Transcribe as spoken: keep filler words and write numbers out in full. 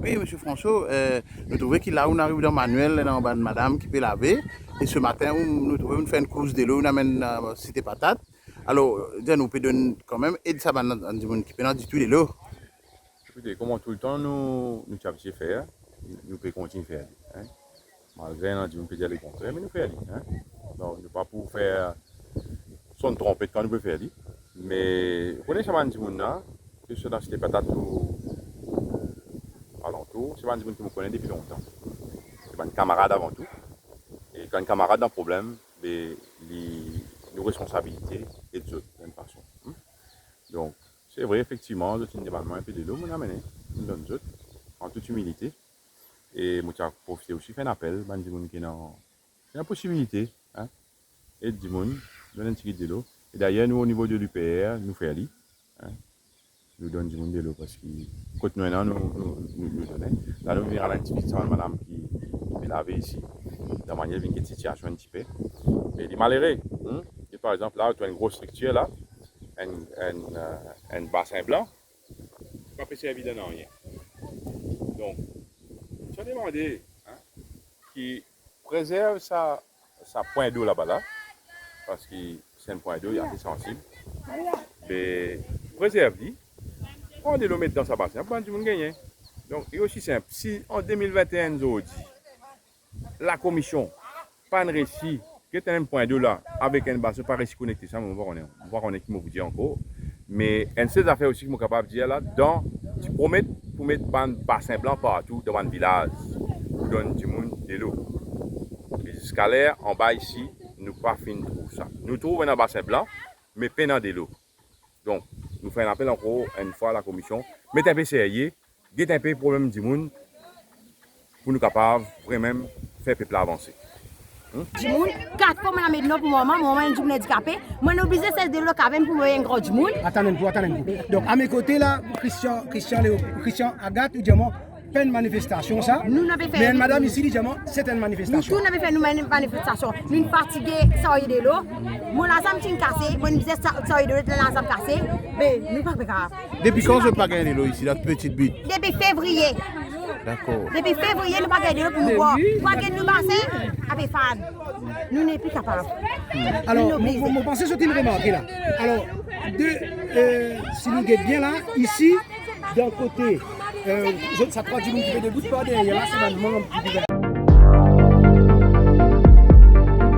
Wi, Misie Franso, eh, nou trouve ki la ou'nn ariv dan Manuel, ena bann madam ki pe lave, e se matin, ou, nou trouve ou'nn fer enn kours delo, ou'nn amenn, eh, Site Patat. Alor, dir nou pe donn kanmem ed sa bann, bann dimoun ki pena ditou delo. Ekoute, kouma toultan nou, nou ti abitie fer, nou pe kontign fer li, en. Malgre ena dimoun pe dir lekontrer, me nou fer li, en. Donk, nou pa pou fer sonn tronpet kan nou pe fer li. Me, ou kone sa bann dimoun la, ki sot dan Site Patat ou alantour, se bann dimoun ki mo kone depi lontan. Se bann kamarad avan tou. E kan enn kamarad dan problem, be, li, nou responsabilite ed zot, mem fason. Hmm? Donk, se vre, efektivman, zot inn demann mwa enpe delo, mo'nn amene, mo'nn donn zot, an tout imilite. E mo ti a profite osi fer enn apel, bann dimoun ki ena, ki ena posibilite, en, ed dimoun, donn enn tigit delo. E dayer, nou, o nivo de l'U P R, nou fer li, en. Nou donn dimoun delo, parski kot nou ena, nou, nou, nou, nou done. La, nou vinn al enn tipe sa bann madam ki, ki pe lave isi, dan manier vinn get sitiasion enn tipe. Me li malere, hmm? E par exanp, la, to enn gro striktir la, enn, enn, eh, enn basin blan, pa pe servi dan nanye. Donk, sa demande, en, ki prezerv sa, sa pwin dlo laba la, parski se enn pwin dlo ase sansib. Be, prezerv li, pran delo met dan sa basin, pou bann dimoun gagne. Donk, li osi sinp. Si an de mil vinte-enn zordi, lakomision pa'nn resi get enn pwin dlo la, avek enn basin pa resi konekte, sa, mo pa kone, mo pa kone ki mo pou dir ankor. Me enn sel zafer osi ki mo kapav dir la, dan, ti promet pou met bann basin blan partou dan bann vilaz, pou donn dimoun delo. Me ziskaler, anba isi, nou pa finn trouv sa. Nou trouv ena basin blan, me pena delo. Donk, nou fer enn apel ankor enn fwa lakomision, met enpe serye, get enpe problem dimoun, pou nou kapav vremem fer pep la avanse. Hmm? Dimoun, kat fwa mo amenn delo pou mama, mama enn dimoun andikape, mo oblize sers delo kavem pou mo enn gran dimoun. Atann enn kou, atann enn kou. Donk, a me kote la, Christian, Christian Leo, Christian Agathe, ou dir mwa, pa enn manifestasion sa. Nou, nou pe fer. Me enn madam isi, li dir mwa, se enn manifestasion. Nou tou, nou pe fer nou mani-, manifestasion. Nou fatige sarye delo. Mo lazam ti'nn kase, mo bizin sa-, sarye delo, lazam kase. Me nou pa pe kapav. Depi kan zot pa gagn delo isi, la, Petite Butte? Depi fevriye. Dakor. Depi fevriye, nou pa gagn delo pou nou bwar. Pa gagn nou basin, ape fann. Nou nepli kapav. Alor, nou mo, mo, mo panse zot inn remarke la. Alor, de, eh, si nou get bien la, isi, dan kote, eh, zot sa trwa dimoun ki pe debout par deryer la, se bann manm ki